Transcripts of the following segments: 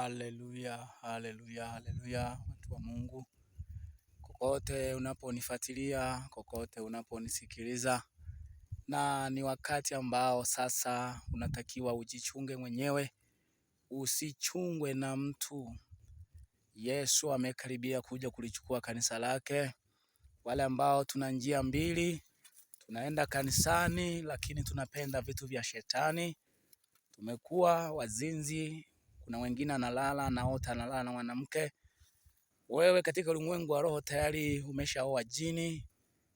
Haleluya, haleluya, haleluya, watu wa Mungu, kokote unaponifuatilia, kokote unaponisikiliza, na ni wakati ambao sasa unatakiwa ujichunge mwenyewe, usichungwe na mtu. Yesu amekaribia kuja kulichukua kanisa lake. Wale ambao tuna njia mbili, tunaenda kanisani lakini tunapenda vitu vya shetani, tumekuwa wazinzi. Kuna wengine analala anaota analala na mwanamke. Wewe katika ulimwengu wa roho tayari umeshaoa jini,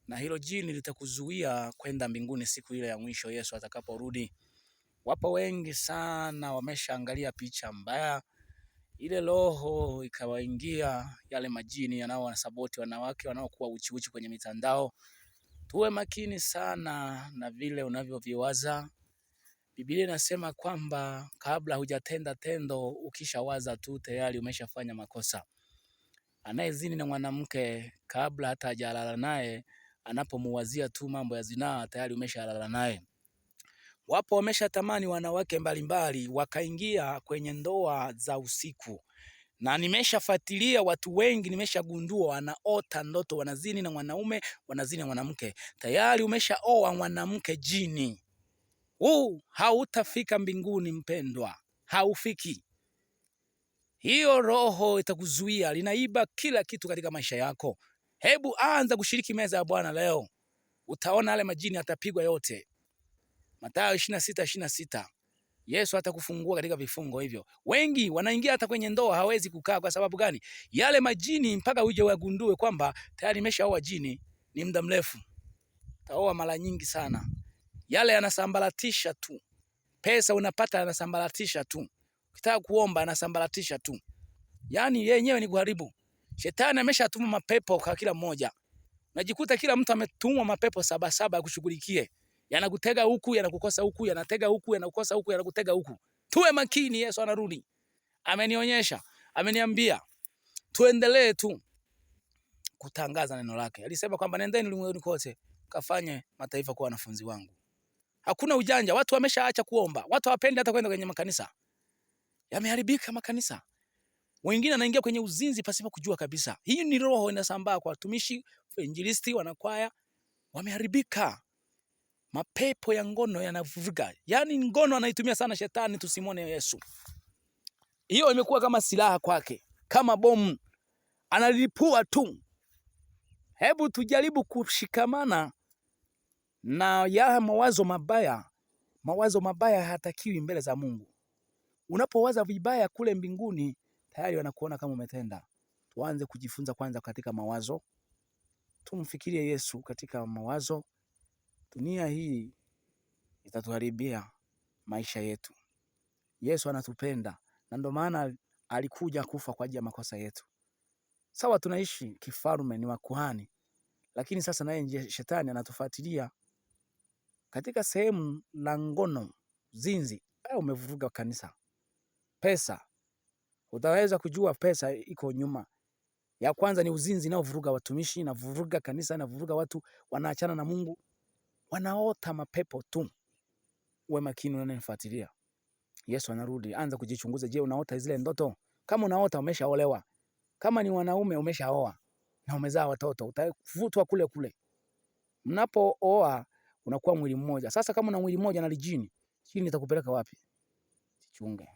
na hilo jini litakuzuia kwenda mbinguni siku ile ya mwisho Yesu atakaporudi. Wapo wengi sana wameshaangalia picha mbaya, ile roho ikawaingia, yale majini yanaowasapoti wanawake wanaokuwa uchiuchi kwenye mitandao. Tuwe makini sana na vile unavyoviwaza. Biblia inasema kwamba kabla hujatenda tendo, ukishawaza tu tayari umeshafanya makosa. Anayezini na mwanamke kabla hata hajalala naye, anapomuwazia tu mambo ya zinaa tayari umeshalala naye. Wapo wameshatamani wanawake mbalimbali wakaingia kwenye ndoa za usiku, na nimeshafuatilia watu wengi, nimeshagundua wanaota ndoto, wanazini na mwanaume, wanazini na mwanamke. Tayari umeshaoa mwanamke jini. Huu hautafika mbinguni mpendwa, haufiki. Hiyo roho itakuzuia, linaiba kila kitu katika maisha yako. Hebu anza kushiriki meza ya Bwana leo, utaona yale majini atapigwa yote. Mathayo 26:26. Yesu atakufungua katika vifungo hivyo. Wengi wanaingia hata kwenye ndoa hawezi kukaa. Kwa sababu gani? Yale majini mpaka uje wagundue kwamba tayari nimeshaoa jini, ni muda mrefu. Taoa mara nyingi sana. Yale yanasambaratisha tu. Pesa unapata yanasambaratisha tu. Ukitaka kuomba anasambaratisha tu. Yaani yenyewe ni kuharibu. Shetani ameshatuma mapepo kwa kila mmoja. Najikuta kila mtu ametumwa mapepo saba saba yakushughulikie. Yanakutega huku, yanakukosa huku, yanatega huku, yanakukosa huku, yanakutega huku. Tuwe makini, Yesu anarudi. Amenionyesha, ameniambia tuendelee tu kutangaza neno lake. Alisema kwamba nendeni ulimwenguni kote kafanye mataifa kuwa wanafunzi wangu. Hakuna ujanja, watu wameshaacha kuomba. Watu hawapendi hata kwenda kwenye makanisa. Yameharibika makanisa. Wengine anaingia kwenye uzinzi pasipo kujua kabisa. Hii ni roho inasambaa kwa watumishi, injilisti, wanakwaya, wameharibika. Mapepo ya ngono yanavuruga. Yaani ngono anaitumia sana shetani tusimwone Yesu. Hiyo imekuwa kama silaha kwake, kama bomu. Analipua tu. Hebu tujaribu kushikamana na ya mawazo mabaya. Mawazo mabaya hayatakiwi mbele za Mungu. Unapowaza vibaya kule mbinguni, tayari wanakuona kama umetenda. Tuanze kujifunza kwanza katika mawazo. Tumfikirie Yesu katika mawazo. Dunia hii itatuharibia maisha yetu. Yesu anatupenda na ndio maana alikuja kufa kwa ajili ya makosa yetu. Sawa, tunaishi kifalme, ni wakuhani, lakini sasa naye shetani anatufuatilia katika sehemu la ngono, zinzi. Umevuruga kanisa. Pesa, utaweza kujua pesa iko nyuma. Ya kwanza ni uzinzi inayovuruga watumishi, inavuruga kanisa, inavuruga watu, wanaachana na Mungu, wanaota mapepo tu. Uwe makini unanifuatilia. Yesu anarudi, anza kujichunguza. Je, unaota zile ndoto? Kama unaota umeshaolewa. Kama ni wanaume umeshaoa na umezaa watoto, utavutwa kule kule. Mnapooa unakuwa mwili mmoja. Sasa kama una mwili mmoja na lijini, jini itakupeleka wapi? Jichunge.